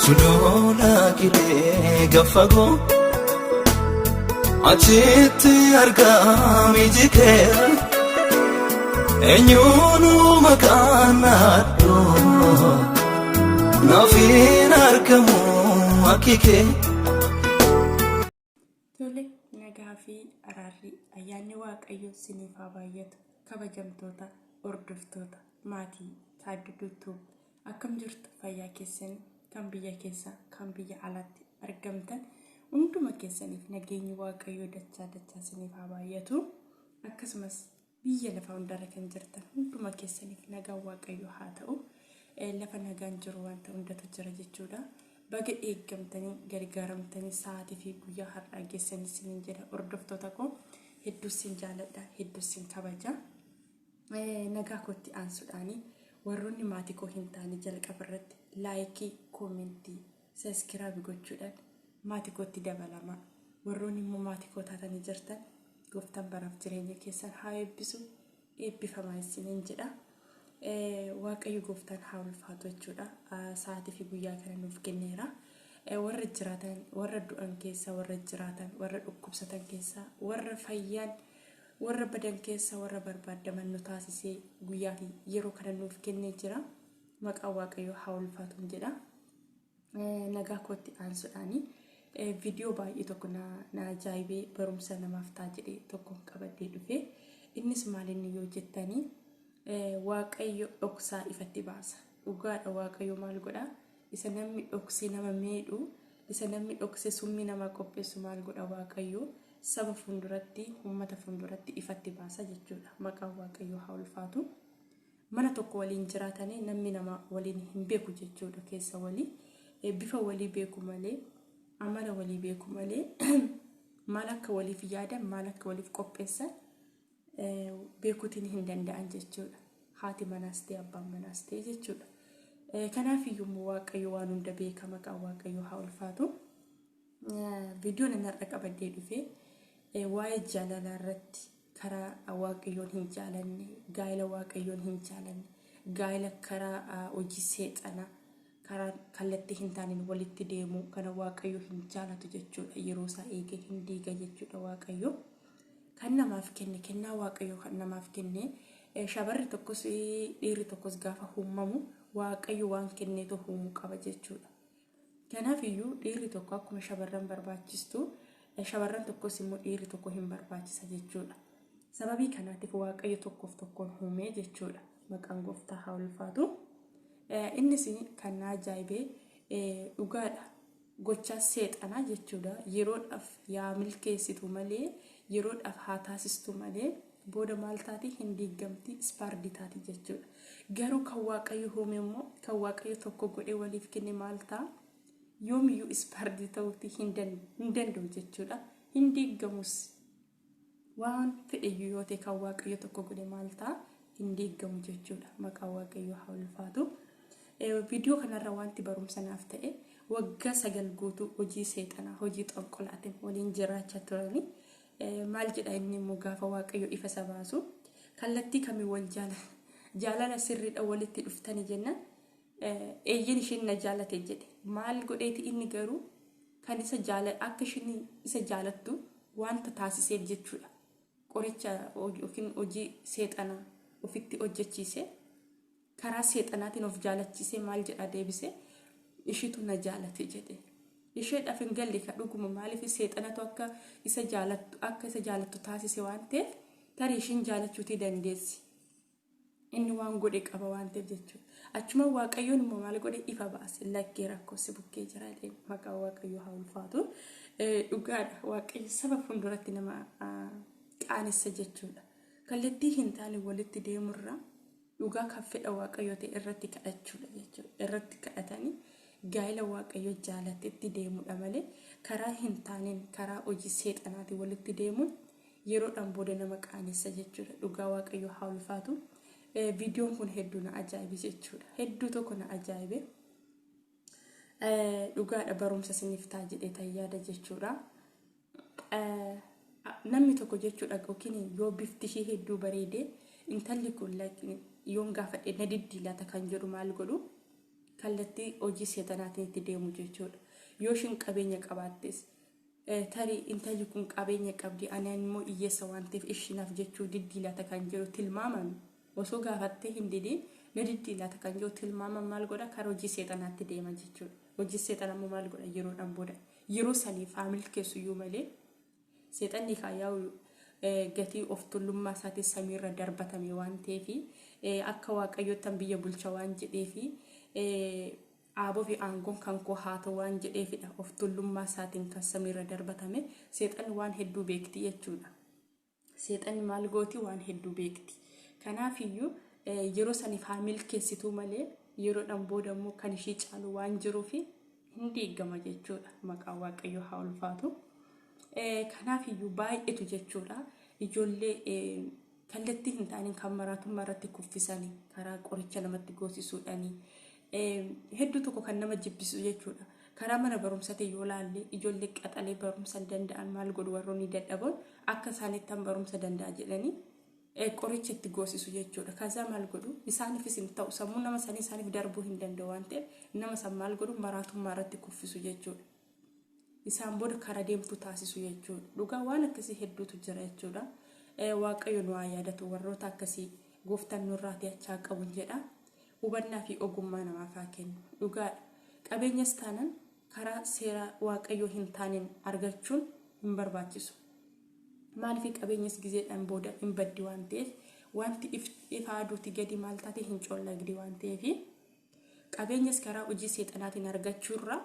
Sulula Qilee gaffagoo achitti argame iji kee eenyuunu maqaan naadhoo naaf hin argamu akki kee. Tole, nagaa fi araarri ayyaanni Waaqayyoo siniif haa baay'atu. Kabajamtoota hordoftoota maatii Taadduu Tube, akkam jirtu? Fayyaa keessanii? Kan biyya keessaa, kan biyya alaatti argamtan hunduma keessaniif nageenyi Waaqayyoo dachaa dachaa siniif haa baay'atu. Akkasumas biyya lafaa hundarra kan jirtan hunduma keessaniif nagaan Waaqayyoo haa ta'u. Lafa nagaan jiru wanta hundatu jira jechuudha. Baga eeggamtanii gargaaramtanii sa'aatii fi guyyaa har'aa geessanii isiniin jedha. Hordoftoota koo, hedduu sin jaaladha, hedduu sin kabaja. Nagaa kootti aansuudhaanii, warroonni maatii koo hin taane jalqaba irratti like, comment, subscribe gochuudhaan maatii kootti dabalama. Warroonni immoo maatii koo taatanii jirtan, gooftaan baraaf jireenya keessan haa eebbisu, eebbifamaa isiniin jedha. Waaqayyo gooftaan haa ulfaatu jechuudha. Sa'aatii fi guyyaa kana nuuf kenneera. Warra jiraatan, warra du'an keessa warra jiraatan, warra dhukkubsatan keessa warra fayyaan, warra badan keessa warra barbaadaman nu taasisee guyyaa fi yeroo kana nuuf kennee jira. Maqaan Waaqayyoo haa ulfaatu jedha. Nagaa kootti aansuudhaani viidiyoo baay'ee tokko na ajaa'ibee, barumsa namaaf ta'a jedhee tokkoon qabadhee dhufe. Innis maalinni yoo jettanii, Waaqayyo dhoksaa ifatti baasa. Dhugaadha, Waaqayyo maal godhaa? Isa namni dhoksee nama miidhu, isa namni dhoksee summii namaa qopheessu maal godha Waaqayyo? Saba fuulduratti, uummata fuulduratti ifatti baasa jechuudha. Maqaan Waaqayyoo haa ulfaatu. Mana tokko waliin jiraatanii namni nama waliin hin beeku jechuudha. Keessa walii, bifa walii beeku malee, amala walii beeku malee, maal akka waliif yaadan, maal akka waliif qopheessan beekuutiin hin danda'an jechuudha. Haati manaas ta'e, abbaan manaas ta'e jechuudha. Kanaaf iyyuu immoo Waaqayyo waan hunda beeka. Maqaan Waaqayyoo haa ulfaatu. Viidiyoon inni har'a qabadhee dhufe waa'ee jaalalaa irratti, karaa Waaqayyoon hin jaalanne, gaa'ela Waaqayyoon hin jaalanne, gaa'ela karaa hojii seexanaa, karaa kallattii hin taaneen walitti deemu kana Waaqayyo hin jaalatu jechuudha. Yeroo isaa eegee hin diiga jechuudha Waaqayyo. Kan namaaf kenne, kennaa Waaqayyo kan namaaf kenne, shamarri tokkos dhiirri tokkos gaafa uumamu Waaqayyo waan kenneetu uumuu qaba jechuudha. Kanaaf iyyuu dhiirri tokko akkuma shamarran barbaachistu, shamarran tokkos immoo dhiirri tokko hin barbaachisa jechuudha. Sababii kanaatiif Waaqayyo tokkoof tokkoon uumee jechuudha. Maqaan gooftaa haa ulfaatu. Innis kan na ajaa'ibee, dhugaadha. Gochaa seexanaa jechuudha. Yeroodhaaf yaa milkeessitu malee, yeroodhaaf haa taasistu malee, booda maal taati? Hin diigamti, ispaardii taati jechuudha. Garuu kan Waaqayyo uume immoo, kan Waaqayyo tokko godhee waliif kenne maal ta'a? Yoomiyyuu ispaardii ta'uutii hin danda'u jechuudha. Hin diigamus. Waan fedheyyuu yoo ta'e, kan Waaqayyo tokko godhe maal ta'a? Hin diigamu jechuudha. Maqaan Waaqayyoo haa ulfaatu. Viidiyoo kanarra wanti barumsa naaf ta'e, waggaa 9 guutuu hojii seexanaa, hojii xonqolaatiin waliin jiraachaa turanii, maal jedha inni immoo gaafa Waaqayyo ifa isa baasu, kallattii kamii wal jaalala sirriidha walitti dhuftanii jennaan, eeyyen, isheen na jaalate jedhe. Maal godheeti inni garuu kan isa jaala akka isheen isa jaalattu wanta taasiseef jechuudha. Qoricha yookiin hojii seexanaa ofitti hojjechiise, karaa seexanaatiin of jaalachiisee, maal jedha deebise? Ishitu na jaalate jedhe. Isheedhaaf hin galle ka dhuguma. Maaliif? Seexanatu akka isa jaalattu taasise waan ta'eef, tarii ishiin jaalachuutii dandeessi. Inni waan godhe qaba waan ta'eef jechuudha. Achuma Waaqayyoon immoo maal godhe? Ifa baase. Lakkee, rakkoo si bukkee jira jedheen. Maqaan Waaqayyoo haa ulfaatu. Dhugaadha, Waaqayyo saba fuulduratti nama qaanessa jechuudha. Kallattii hin taane walitti deemurraa dhugaa kan fedha Waaqayyoo ta'e irratti kadhachuudha jechuudha. Irratti kadhatanii gaa'ela Waaqayyo jaalatetti deemudha malee, karaa hin taaneen, karaa hojii seexanaatiin walitti deemuun yeroodhaan booda nama qaanessa jechuudha. Dhugaa, Waaqayyo haa ulfaatu. Viidiyoon kun hedduu na ajaa'ibe jechuudha. Hedduu tokko na ajaa'ibe. Dhugaadha, barumsa isiniif ta'a jedhee tan yaada jechuudha. Namni tokko jechuudha, yookiin yoo bifti ishee hedduu bareede, intalli kun yoon gaafadhe na diddi laata kan jedhu maal godhu? Kallattii hojii seexanaatiin itti deemu jechuudha. Yoo ishiin qabeenya qabaattes tarii intalli kun qabeenya qabdi, ani immoo hiyyeessa waan ta'eef ishinaaf jechuu diddii laata kan jedhu tilmaaman, osoo gaafattee hin didiin na diddii laata kan jedhu tilmaaman, maal godha? Karaa hojii seexanaatti deema jechuudha. Hojii seexanaa immoo maal godha? Yeroodhaan booda yeroo saniif haa milkeessu malee, seexanni kaayyaa'u gatii of tullummaa isaatiin samiirra darbatame waan ta'eef, akka waaqayyoottan biyya bulcha waan jedheefi, aaboo fi aangoon kan koo haa ta'u waan jedheefidha of tullummaa isaatiin kan samiirra darbatame. Seexanni waan hedduu beekti jechuudha. Seexanni maal gooti? Waan hedduu beekti. Kanaafiyyuu yeroo saniif haa milkeessituu malee, yeroodhaan booda immoo kan ishii caalu waan jiruufi hin diigama jechuudha. Maqaan Waaqayyoo haa ulfaatu. Kanaafiyyuu baay'eetu jechuudha. Ijoollee kallattii hin taaneen kan maraatummaa irratti kuffisanii, karaa qoricha namatti goosisuudhaanii hedduu tokko kan nama jibbisu jechuudha. Karaa mana barumsaatiin yoo laalle, ijoollee qaxalee barumsa hin danda'an maal godhu? Warroonni dadhaban akka isaanitti barumsa danda'a jedhanii qoricha itti goosisu jechuudha. Kazaa maal godhu? Isaaniifis hin ta'u, sammuu nama sanii isaaniif darbuu hin danda'u waan ta'eef, nama san maal godhu? Maraatummaa irratti kuffisu jechuudha. Isaan booda karaa deemtuu taasisu jechuudha. Dhugaa waan akkasii hedduutu jira jechuudha. Waaqayyo nu haa yaadatu, warroota akkasii gooftaan nurraa achaa qabu jedha. Hubannaa fi ogummaa namaaf haa kennu. Dhugaadha. Qabeenyas taanan karaa seera Waaqayyoo hin taaneen argachuun hin barbaachisu. Maaliif? Qabeenyas gizeedhaan booda hin baddi waan ta'eef, wanti ifa aduuti gadi maal taate? Hin coollagdi waan ta'eef, qabeenyas karaa hojii seexanaatiin argachuurra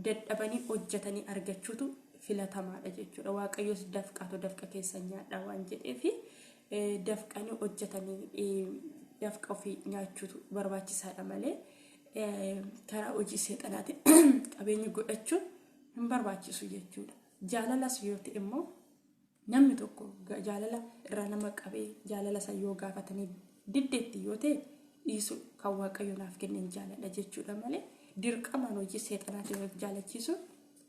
dadhabanii hojjetanii argachuutu filatamaadha jechuudha. Waaqayyos dafqaatu dafqa keessa nyaadha waan jedheef, dafqanii hojjetanii dafqa ofii nyaachuutu barbaachisaadha malee, karaa hojii seexanaatiin qabeenya godhachuun hin barbaachisu jechuudha. Jaalalas yoo ta'e immoo, namni tokko jaalala irraa nama qabee jaalala san yoo gaafatanii diddeetti yoo ta'e, dhiisu, kan Waaqayyo naaf kenneen jaaladha jechuudha malee, dirqamaan hojii seexanaatiin of jaalachiisuun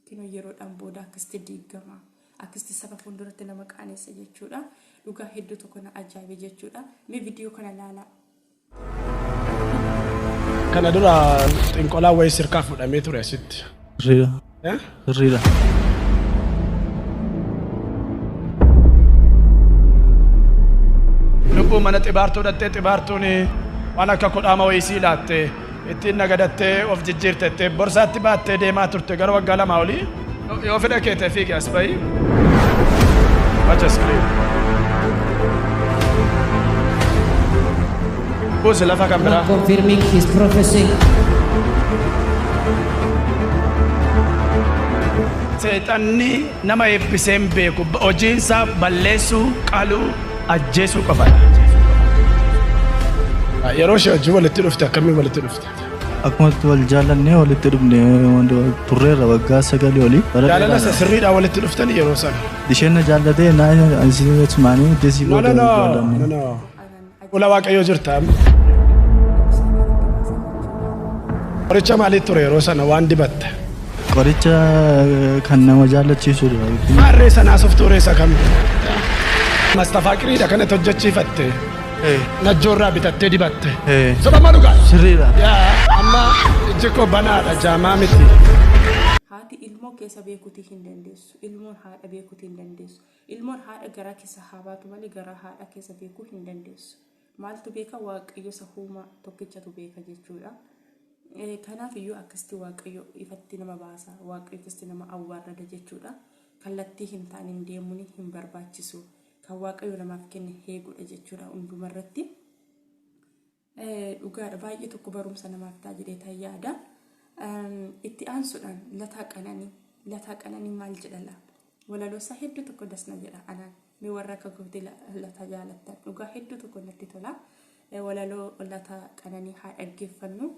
kinoo yeroodhaan booda akkasitti diigama. Akkasitti saba fuulduratti nama qaanessa jechuudha. Dhugaa hedduu tokko na ajaa'ibe jechuudha. Mee viidiyoo kana ilaalaa. Kana dura xinqolaan wayii sirkaa fudhamee ture asitti. Sirriidha. Eh? Sirriidha. Lubbuu mana xibaartuu dhattee, xibaartuun waan akka kudhaama wayii sii laatte, ittiin nagadattee of jijjiirtettee borsaatti baattee deemaa turte gara waggaa 2 olii. Yoo fedha kee ta'e fiigi as bahi. Watch a screen. Buusi lafa kan biraa. Confirming his prophecy. Seexanni nama eebbisee hin beeku. Hojiinsaa balleessuu, qaluu, ajjeesuu qofadha. Yeroo ishee wajjin walitti dhufte akkamiin walitti dhufte? Akkumatti wal jaallannee walitti dhufne turreerra waggaa 9 olii. Bara Jaalala isa dheeraadha. sirriidhaan walitti dhuftan yeroo sana. Isheen na jaallatee na isin asumaanii desii No, no, booda no, wal jaallanne. no, no. Fuula Waaqayyoo jirta. Qoricha maaliit ture yeroo sana waan dibatte? Qoricha kan nama jaallachiisudha. Maarree sanaa softuu reessa kam? Mastafaaqiriidha kanatti hojjechiifatte. Najjoorraa bitattee dibatte. Soba maal dhugaa? Sirriidha. Yaa amma ijji koo banaadha, jaamaa miti. Haati ilmoo keessa beekuutii hin dandeessu. Ilmoon haadha beekuutii hin dandeessu. Ilmoon haadha garaa keessa haa baatu malee, garaa haadha keessa beekuu hin dandeessu. Maaltu beeka? Waaqayyo isa uumaa tokkichatu beeka jechuudha. Kanaaf iyyuu akkasitti Waaqayyo ifatti nama baasa. Waaqayyo akkasitti nama awwaarrada jechuudha. Kallattii hin taaneen deemuun hin barbaachisu. Kan Waaqayyo namaaf kenne eeguudha jechuudha hundumarratti. Dhugaadha, baay'ee tokko barumsa namaaf ta'a jedhee tan yaada. Itti aansuudhaan Lataa Qananii. Lataa Qananii maal jedha laa? Walaloosaa hedduu tokko dasna jedha anaan. Mee warra akka gootee Lataa jaalattan, dhugaa hedduu tokko natti tola. Walaloo Lataa Qananii haa dhaggeeffannu.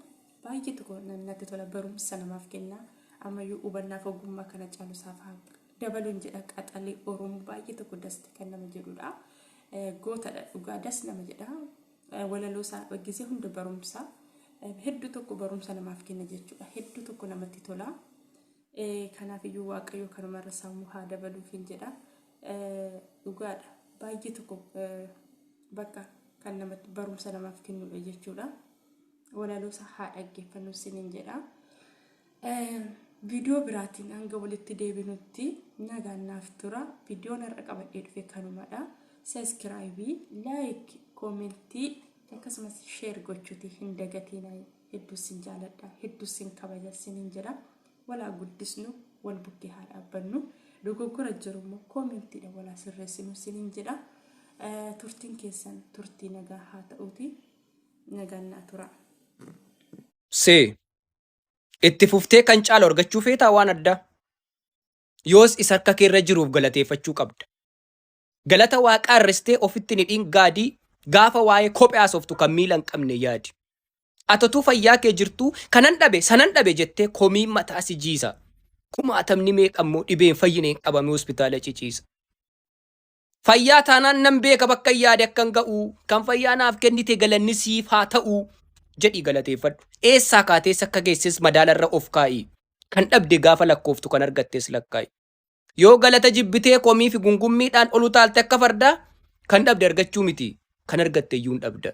Baay'ee tokko natti tola, barumsa namaaf kenna. Ammayyuu hubannaaf ogummaa kana caalu isaaf haa dabaluun jedha. Qaxalee Oromoo baay'ee tokko dasti kan nama jedhudha. Gootadha, dhugaa das nama jedha. Walaloo isaa gisee hunda barumsa hedduu tokko barumsa namaaf kenna jechuudha. Hedduu tokko namatti tola. Kanaaf iyyuu Waaqayyo kanumarra sammuu haa dabaluufin jedha. Dhugaadha. Baay'ee tokko bakka kan namatti barumsa namaaf kennudha jechuudha. Walaloo isaa haa dhaggeeffannu isiniin jedha. Viidiyoo biraatiin hanga walitti deebinutti nagaan naaf tura. Viidiyoon har'a qabadhee dhufe kanumadha. Sabiskiraayibii, laayik, koomentii akkasumas sheer gochuuti hin dagatinaa. Hedduu sin jaaladha, hedduu sin kabaja sinin jedha. Walaa guddisnu, wal bukkee haa dhaabbannu. Dogoggora jiru immoo koomentiidha walaa sirreessinu sinin jedha. Turtiin keessan turtii nagaa haa ta'uuti. Nagaan naa tura. See. Itti fuftee kan caalu argachuu feetaa waan addaa? Yoos isa harka keerra jiruuf galateeffachuu qabda. Galata waaqaa irristee ofitti hin hidhiin gaadii gaafa waa'ee kophee haasoftu kan miila hin qabne yaadi. Ati otuu fayyaa kee jirtuu kanan dhabe sanan dhabe jettee komiin mataa si jiisa. Kumaatamni meeqa immoo dhibee hin fayyineen qabamee hospitaala ciciisa. Fayyaa taanaan nan beeka bakkan yaade akkan ga'u, kan fayyaa naaf kennite galanni siif haa ta'u jedhii galateeffadhu. Eessaa kaatee eessa akka geesses madaala irra of kaa'i. Kan dhabde gaafa lakkooftu kan argattes lakkaa'i. Yoo galata jibbitee komii fi gungummiidhaan ol utaalte akka fardaa, kan dhabde argachuu miti, kan argatte iyyuu hin dhabda.